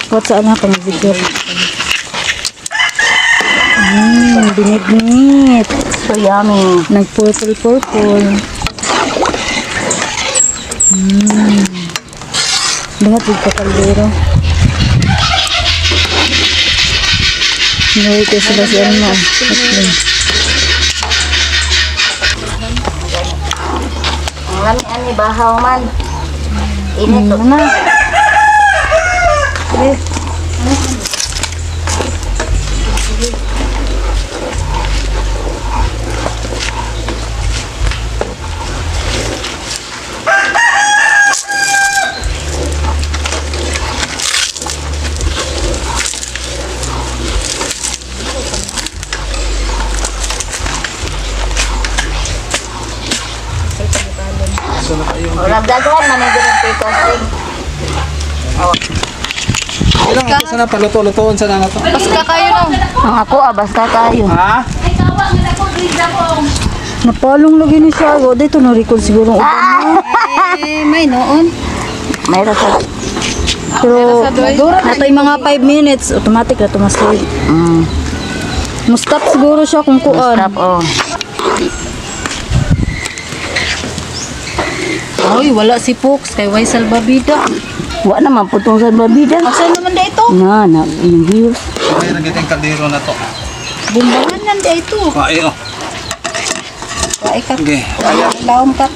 What saan na kang video? Binignit. So yummy. Nag-purple purple. Bangat yung kakaldero. Ngayon ko sila si Alma. Tatlo. Ang lami ani bahaw man. Init. Ano na? Eh. Wala daghan man ni diri pikas. Ilang ito sana paluto-lutoon sana na to. Basta kayo no. Ang ako ah, basta kayo. Ha? Napalong lagi ni siya. O, dito na-record siguro ang uban. Eh, may noon. May rasa. Pero, natay mga 5 minutes, automatic na tumaslid. Mustap siguro siya kung kuan. Stop oh. Oy, wala si Pux kay way salbabida. Wa naman putong sa babida. Asa naman da ito? Na, na, yung Okay, nagita yung kaldero na to. Bumbangan nan da ito. Kain oh. Kaay ka. Okay. Laom ka.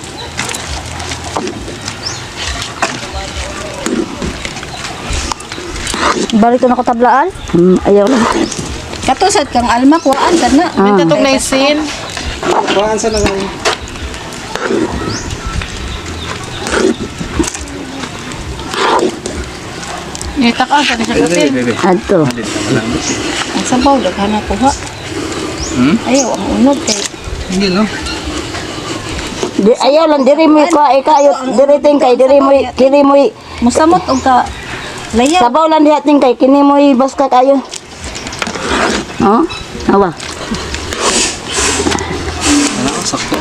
Balik ko na ko tablaan. Ayaw lang. Kato sad kang alma kuan sad na. Ah. Tatog na isin. Kuhaan sana lang. Ngita ka sa siya Bebe, bebe. Adto. Ang sabaw daghan na kuha. Hmm? Ayaw ang unog kay Hindi no? Di, ayaw lang diri mo kaay kayo diri ting kay diri mo kini mo musamot og ka layaw. sabaw lang diha ting kay kini mo baska kayo. Oh, awa. Ano, sakto.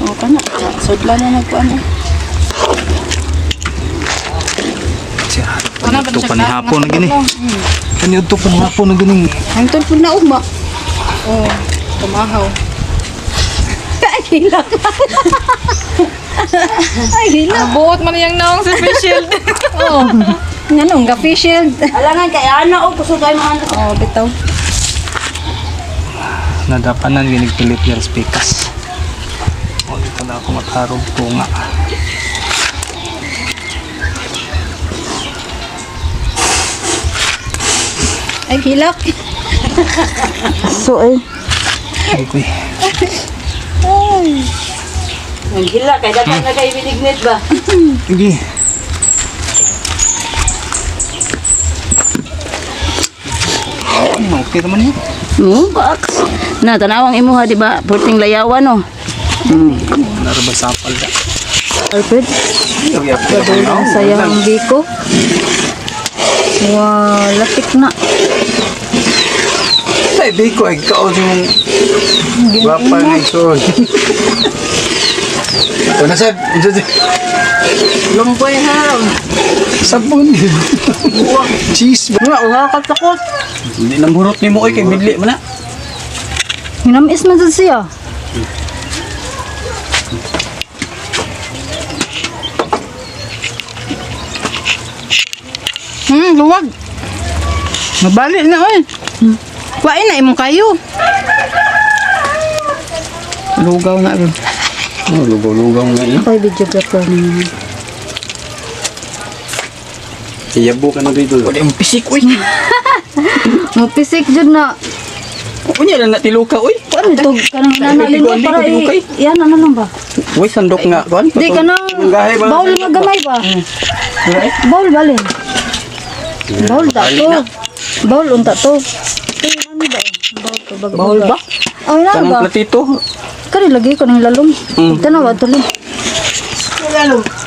O kana. Sudla na nagkuan. Siya. Ito pa ni hapon na gini. Kani ito pa ni hapon na gini. Hangtod pud na ugma. Oh, tumahaw. Ay, hilak. Ay, hilak. Buot man yang naong sa face shield. Oh. Nganong ga face shield? Alangan kay ana og kusog ay mga Oh, bitaw. Nadapanan gini pilit niya pikas. O dito na ako matarog ko nga. Ay, hilak. So eh. Ay, kuy. Ang hila kay dapat na kay binignit ba. Sige. Okay naman yun. Box. Na tanawang imuha di ba? Purting layawan no. Naraba sapal ka. Alfred, ang saya ang biko. Wow, latik na. Ay, biko, ay kaon yung gwapa nga isuod. Wala sir, Lumpoy ha. Sabon. Cheese. Nga nga katakot. Hindi nang hurot ni mo, oy, kay bidli man na. Hinamis man sad siya. Luwag. Mabali na oy. Wain na imong kayo. Lugaw na ron. Oh, lugaw-lugaw nga yun. Ay, videographer niya. Iyabo ka na dito. Wala yung pisik, uy. Mapisik jud na. Unya lang natiluka, uy. Ano ito? Kanang nanalin mo para i... Yan, ano lang ba? Uy, sandok nga. Kuan? Di, kanang... Bowl nga gamay ba? Bowl ba, Lin? Bowl ta to. Bowl unta to. Ano ba? Bowl to. Bowl ba? Oh, ina Kanang ba? platito. Kani lagi ko ng lalong. Tanawa to, Lin. Lalong.